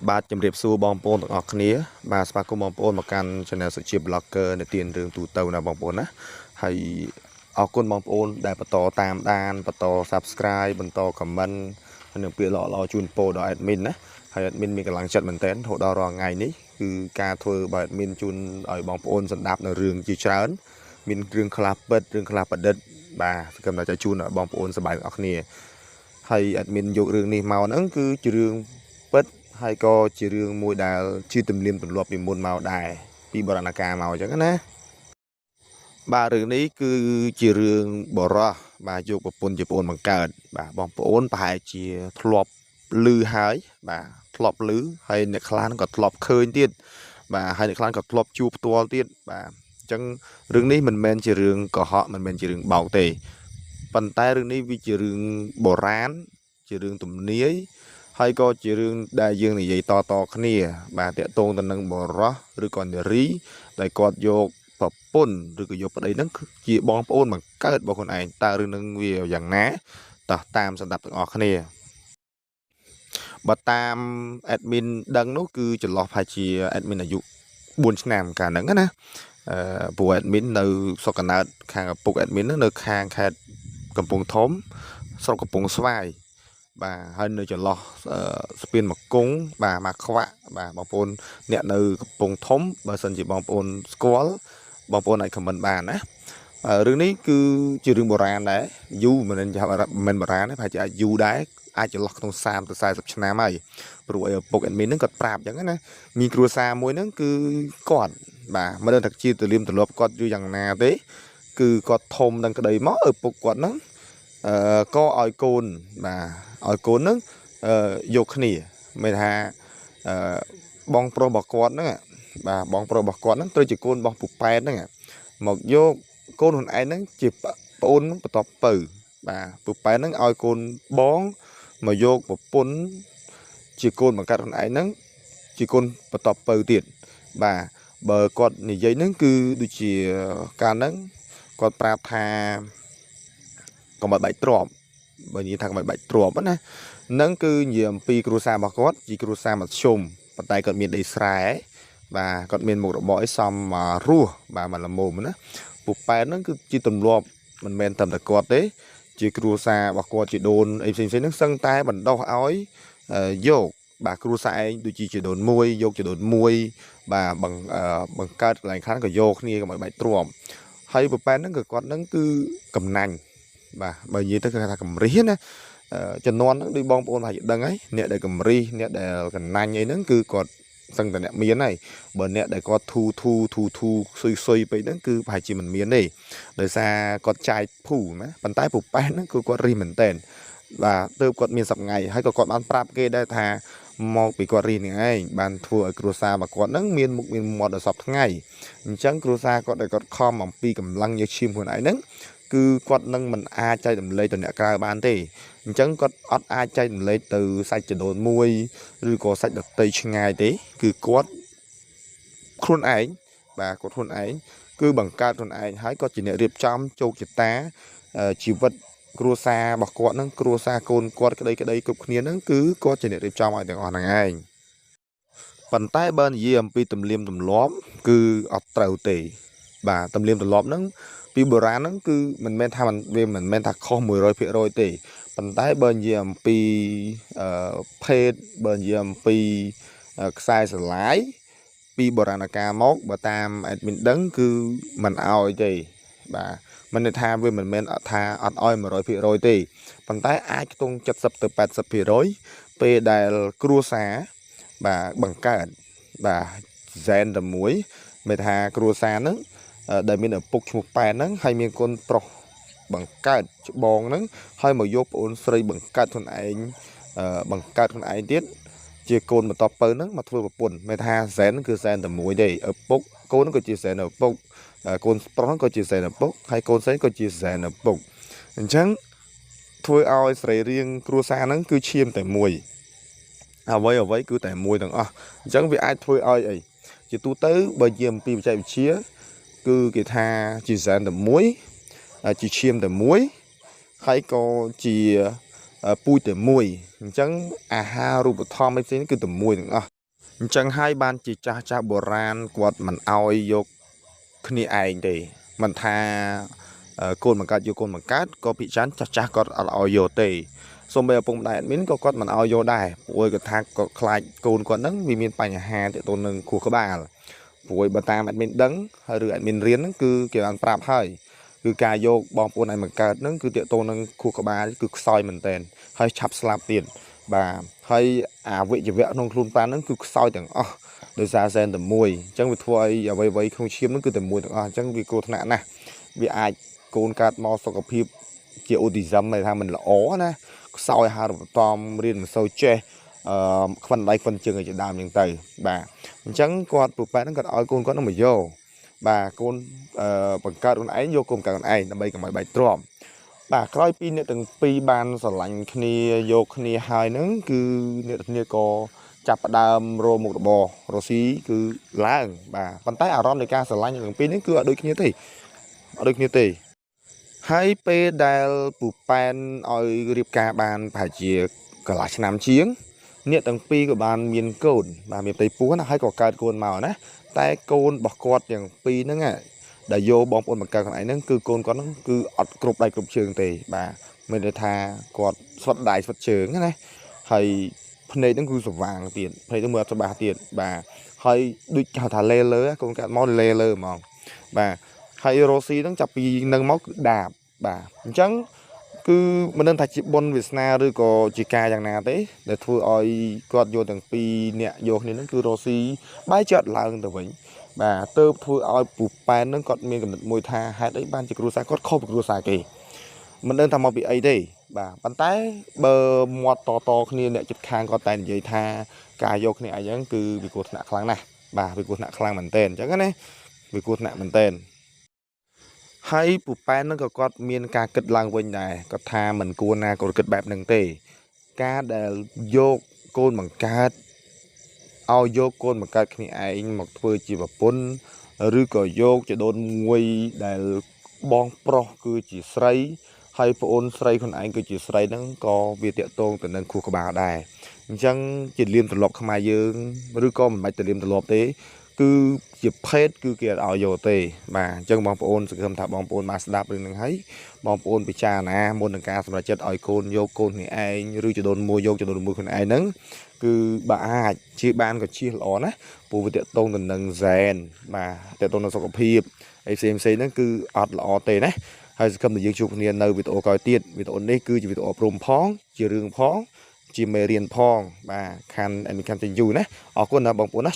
បាទជំរាបសួរបងប្អូនទាំងអស់គ្នាបាទស្វាគមន៍បងប្អូនមកកាន់ Channel សុជា Blogger នៅទានរឿងទូទៅណាបងប្អូនណាហើយអរគុណបងប្អូនដែលបន្តតាមដានបន្ត Subscribe បន្ត Comment ហើយនឹងពាក្យល្អៗជូនពរដល់ admin ណាហើយ admin មានកម្លាំងចិត្តមែនទែនរហូតដល់រាល់ថ្ងៃនេះគឺការធ្វើបើ admin ជូនឲ្យបងប្អូនស្ដាប់នៅរឿងជាច្រើនមានរឿងខ្លះពិតរឿងខ្លះប្រឌិតបាទសង្ឃឹមថាจะជូនឲ្យបងប្អូនសប្បាយទាំងអស់គ្នាហើយ admin យករឿងនេះមកហ្នឹងគឺជារឿងពិត ហើយក៏ជារឿងមួយដែលជាទំនៀមទម្លាប់ពីមុនមកដែរពីបុរាណកាលមកអញ្ចឹងណាបាទរឿងនេះគឺជារឿងបរោះបាទយកប្រពន្ធជាប្អូនបង្កើតបាទបងប្អូនប្រហែលជាធ្លាប់ឮហើយបាទធ្លាប់ឮហើយអ្នកខ្លះក៏ធ្លាប់ឃើញទៀតបាទហើយអ្នកខ្លះក៏ធ្លាប់ជួបផ្ទាល់ទៀតបាទអញ្ចឹងរឿងនេះមិនមែនជារឿងកុហកមិនមែនជារឿងបោកទេប៉ុន្តែរឿងនេះវាជារឿងបុរាណជារឿងទំនាយ ហើយក៏ជារឿងដែលយើងនិយាយតតគ្នា បាទតាក់ទងទៅនឹងបរោះឬក៏នារីដែលគាត់យកប្រពន្ធឬក៏យកប្តីហ្នឹងជាបងប្អូនបង្កើតរបស់ខ្លួនឯងតើរឿងហ្នឹងវាយ៉ាងណាតោះតាមសម្ដាប់ទាំងអស់គ្នាបើតាម admin ដឹងនោះគឺចន្លោះប្រហែលជា admin អាយុ4ឆ្នាំកាលហ្នឹងណាអឺព្រោះ admin នៅស្រុកកណើតខាងឪពុក admin ហ្នឹងនៅខាងខេត្តកំពង់ធំស្រុកកំពង់ស្វាយ បាទហើយនៅចន្លោះស្ពានមកុងបាទមកខ្វាក់បាទបងប្អូនអ្នកនៅកំពង់ធំបើសិនជាបងប្អូនស្គាល់បងប្អូនអាច comment បានណារឿងនេះគឺជារឿងបុរាណដែរយូរមិនមែនមិនបុរាណទេប្រហែលជាអាចយូរដែរអាចចន្លោះក្នុង30ទៅ40ឆ្នាំហើយព្រោះអីឪពុក admin ហ្នឹងគាត់ប្រាប់អញ្ចឹងណាមានគ្រួសារមួយហ្នឹងគឺគាត់បាទមិនដឹងថាជាទលៀមទម្លាប់គាត់ឬយ៉ាងណាទេគឺគាត់ធំនឹងក្តីមកឪពុកគាត់ហ្នឹងអឺក៏ឲ្យកូនបាទឲ្យកូនហ្នឹងអឺយកគ្នាមានថាអឺបងប្រុសរបស់គាត់ហ្នឹងបាទបងប្រុសរបស់គាត់ហ្នឹងត្រូវជាកូនរបស់ពូប៉ែនហ្នឹងមកយកកូនខ្លួនឯងហ្នឹងជាប្អូនបន្ទាប់ពៅបាទពូប៉ែនហ្នឹងឲ្យកូនបងមកយកប្រពន្ធជាកូនបង្កើតខ្លួនឯងហ្នឹងជាកូនបន្ទាប់ពៅទៀតបាទបើគាត់និយាយហ្នឹងគឺដូចជាកាលហ្នឹងគាត់ប្រាប់ថាកុំឲ្យបែកទ្របបើនិយាយថាកុំឲ្យបែកទ្របណានឹងគឺនិយាយអំពីគ្រួសាររបស់គាត់ជាគ្រួសារមធ្យមប៉ុន្តែគាត់មានដីស្រែបាទគាត់មានមុខរបរអីសមមករស់បាទមកល្មមណាពូប៉ែនហ្នឹងគឺជាទម្លាប់មិនមែនត្រឹមតែគាត់ទេជាគ្រួសាររបស់គាត់ជាដូនអីផ្សេងៗហ្នឹងសឹងតែបណ្ដោះឲ្យយកបាទគ្រួសារឯងដូចជាជីដូនមួយយកជីដូនមួយបាទបង្កើតកន្លែងខ្លះក៏យកគ្នាកុំឲ្យបែកទ្រាំហើយពូប៉ែនហ្នឹងក៏គាត់ហ្នឹងគឺកំណាញ់បាទបើនិយាយទៅគេថាកំរិះណាជំនាន់ហ្នឹងដូចបងប្អូនប្រហែលជាដឹងហើយអ្នកដែលកំរិះអ្នកដែលកណាញ់អីហ្នឹងគឺគាត់សឹងតែអ្នកមានហើយបើអ្នកដែលគាត់ធូធូធូធូស៊ុយស៊ុយពេកហ្នឹងគឺប្រហែលជាមិនមានទេដោយសារគាត់ចាយភូណាប៉ុន្តែពូប៉ែនហ្នឹងគឺគាត់រិះមែនតែនបាទទើបគាត់មានសប្ងៃហើយក៏គាត់បានប្រាប់គេដែរថាមកពីគាត់រិះនេះឯងបានធ្វើឲ្យគ្រួសាររបស់គាត់ហ្នឹងមានមុខមានមាត់ដល់សពថ្ងៃអញ្ចឹងគ្រួសារគាត់ដែលគាត់ខំអំពីកម្លាំងញើសឈាមខ្លួនឯងហ្នឹងគឺគាត់នឹងមិនអាចចែករំលែកទៅអ្នកក្រៅបានទេអញ្ចឹងគាត់អត់អាចចែករំលែកទៅសាច់ចដូនមួយឬក៏សាច់ដតីឆ្ងាយទេគឺគាត់ខ្លួនឯងបាទគាត់ខ្លួនឯងគឺបង្កើតខ្លួនឯងហើយគាត់ជាអ្នករៀបចំជោគជតាជីវិតគ្រួសាររបស់គាត់ហ្នឹងគ្រួសារកូនគាត់ក្តីក្តីគ្រប់គ្នាហ្នឹងគឺគាត់ជាអ្នករៀបចំឲ្យទាំងអស់ហ្នឹងឯងប៉ុន្តែបើនិយាយអំពីទំនៀមទម្លាប់គឺអត់ត្រូវទេបាទទំនៀមទម្លាប់ហ្នឹងពីបុរាណហ្នឹងគឺមិនមែនថាវាមិនមែនថាខុស100%ទេប៉ុន្តែបើនិយាយអំពីភេទបើនិយាយអំពីខ្សែស្រឡាយពីបុរាណកាលមកបើតាម admin ដឹងគឺមិនអោយទេបាទមិនន័យថាវាមិនមែនថាអត់អោយ100%ទេប៉ុន្តែអាចខ្ទង់70ទៅ80%ពេលដែលគ្រួសារបាទបង្កើតបាទសែនតែមួយមានថាគ្រួសារហ្នឹងដែលមានឪពុកឈ្មោះប៉ែនហ្នឹងហើយមានកូនប្រុសបង្កើតច្បងហ្នឹងហើយមកយកប្អូនស្រីបង្កើតខ្លួនឯងបង្កើតខ្លួនឯងទៀតជាកូនបន្តពៅហ្នឹងមកធ្វើប្រពន្ធមានថាសែនគឺសែនតែមួយទេឪពុកកូនក៏ជាសែនឪពុកកូនប្រុសក៏ជាសែនឪពុកហើយកូនស្រីក៏ជាសែនឪពុកអញ្ចឹងធ្វើឲ្យសរីរាង្គគ្រួសារហ្នឹងគឺឈាមតែមួយអ្វីអ្វីគឺតែមួយទាំងអស់អញ្ចឹងវាអាចធ្វើឲ្យអីជាទូទៅបើជាអំពីបច្ចេកវិទ្យាគឺគេថាជាសែនតែមួយជាឈាមតែមួយហើយក៏ជា ពូជតែមួយអញ្ចឹងអាហារូបត្ថម្ភអីផ្សេងៗគឺតែមួយទាំងអស់អញ្ចឹងហើយបានជាចាស់ចាស់បុរាណគាត់មិនអោយយកគ្នាឯងទេមិនថាកូនបង្កើតយកកូនបង្កើតក៏ពិចារចាស់ចាស់គាត់អត់ឲ្យយកទេសូម្បីឪពុកម្ដាយ admin ក៏គាត់មិនឲ្យយកដែរព្រោះគាត់ថាក៏ខ្លាចកូនគាត់ហ្នឹងវាមានបញ្ហាទាក់ទងនឹងខួរក្បាលព្រោះបើតាម admin ដឹងហើយឬ admin រៀនហ្នឹងគឺគេបានប្រាប់ហើយគឺការយកបងប្អូនឲ្យបង្កើតហ្នឹងគឺទាក់ទងនឹងខួរក្បាលគឺខ្សោយមែនតែនហើយឆាប់ស្លាប់ទៀតបាទហើយអាវិជ្ជវៈក្នុងខ្លួនប្រាណហ្នឹងគឺខ្សោយទាំងអស់ដោយសារសែនតែមួយអញ្ចឹងវាធ្វើឲ្យអ្វីៗក្នុងឈាមហ្នឹងគឺតែមួយទាំងអស់អញ្ចឹងវាគ្រោះថ្នាក់ណាស់វាអាចកូនកើតមកសុខភាពជាអូទីសឹមន័យថាមិនល្អណាខ្សោយអាហារូបត្ថម្ភរៀនមិនសូវចេះអឺខ្វិនដៃខ្វិនជើងឲ្យជាដើមអញ្ចឹងទៅបាទអញ្ចឹងគាត់ពូប៉ែហ្នឹងគាត់ឲ្យកូនគាត់នឹងមកយកបាទកូនអឺបង្កើតខ្លួនឯងយកកូនបង្កើតខ្លួនឯងដើម្បីកុំឲ្យបែកទ្រាំបាទក្រោយពីអ្នកទាំងពីរបានស្រឡាញ់គ្នាយកគ្នាហើយហ្នឹងគឺអ្នកទាំងគ្នាក៏ចាប់ផ្ដើមរកមុខរបររស៊ីគឺឡើងបាទប៉ុន្តែអារម្មណ៍នៃការស្រឡាញ់អ្នកទាំងពីរហ្នឹងគឺអត់ដូចគ្នាទេអត់ដូចគ្នាទេហើយពេលដែលពូប៉ែនឲ្យរៀបការបានប្រហែលជាកន្លះឆ្នាំជាងអ្នកទាំងពីរក៏បានមានកូនបាទមានផ្ទៃពោះណាហើយក៏កើតកូនមកណាតែកូនរបស់គាត់ទាំងពីរហ្នឹងដែលយកបងប្អូនបង្កើតខ្លួនឯងហ្នឹងគឺកូនគាត់ហ្នឹងគឺអត់គ្រប់ដៃគ្រប់ជើងទេបាទមានន័យថាគាត់ស្វិតដៃស្វិតជើងណាហើយភ្នែកហ្នឹងគឺស្វាងទៀតភ្នែកហ្នឹងមើលអត់ច្បាស់ទៀតបាទហើយដូចហៅថាលេលើកូនកាត់មកលេលើហ្មងបាទហើយរ៉ូស៊ីហ្នឹងចាប់ពីនឹងមកគឺដាបបាទអញ្ចឹងគឺមិនដឹងថាជាបុណ្យវាសនាឬក៏ជាការយ៉ាងណាទេដែលធ្វើឲ្យគាត់យកទាំងពីរអ្នកយកគ្នាហ្នឹងគឺរ៉ូស៊ីបែរជាអត់ឡើងទៅវិញបាទទៅធ្វើឲ្យពូប៉ែនហ្នឹងគាត់មានកំណត់មួយថាហេតុអីបានជាគ្រួសារគាត់ខុសពីគ្រួសារគេមិនដឹងថាមកពីអីទេបាទប៉ុន្តែបើមាត់តតគ្នាអ្នកជិតខាងគាត់តែនិយាយថាការយកគ្នាអីហ្នឹងគឺវាគ្រោះថ្នាក់ខ្លាំងណាស់បាទវាគ្រោះថ្នាក់ខ្លាំងមែនទែនអញ្ចឹងណាវាគ្រោះថ្នាក់មែនទែនហើយពូប៉ែនហ្នឹងក៏គាត់មានការគិតឡើងវិញដែរគាត់ថាមិនគួរណាគាត់គិតបែបហ្នឹងទេការដែលយកកូនបង្កើតឲ្យយកកូនបង្កើតគ្នាឯងមកធ្វើជាប្រពន្ធឬក៏យកចដូនមួយដែលបងប្រុសគឺជាស្រីហើយប្អូនស្រីខ្លួនឯងគឺជាស្រីហ្នឹងក៏វាតាក់ទងទៅនឹងខួរក្បាលដែរអញ្ចឹងជាលៀមទម្លាប់ខ្មែរយើងឬក៏មិនបាច់ទៅលៀមទម្លាប់ទេគឺជាភេទគឺគេអត់ឲ្យយកទេបាទអញ្ចឹងបងប្អូនសង្ឃឹមថាបងប្អូនបានស្ដាប់រឿងហ្នឹងហើយបងប្អូនពិចារណាមុននឹងការសម្រេចចិត្តឲ្យកូនយកកូនគ្នាឯងឬចដូនមួយយកចដូនមួយខ្លួនឯងហ្នឹងគឺបើអាចជាបានក៏ជាល្អណាព្រោះវាតាក់ទងទៅនឹងហ្សែនបាទតាក់ទងនឹងសុខភាពអីផ្សេងផ្សេងហ្នឹងគឺអត់ល្អទេណាហើយសង្ឃឹមថាយើងជួបគ្នានៅវីដេអូក្រោយទៀតវីដេអូនេះគឺជាវីដេអូអប់រំផងជារឿងផងជាមេរៀនផងបាទខាន់អេមីខាន់ទីយូណាអរគុណណាបងប្អូនណា។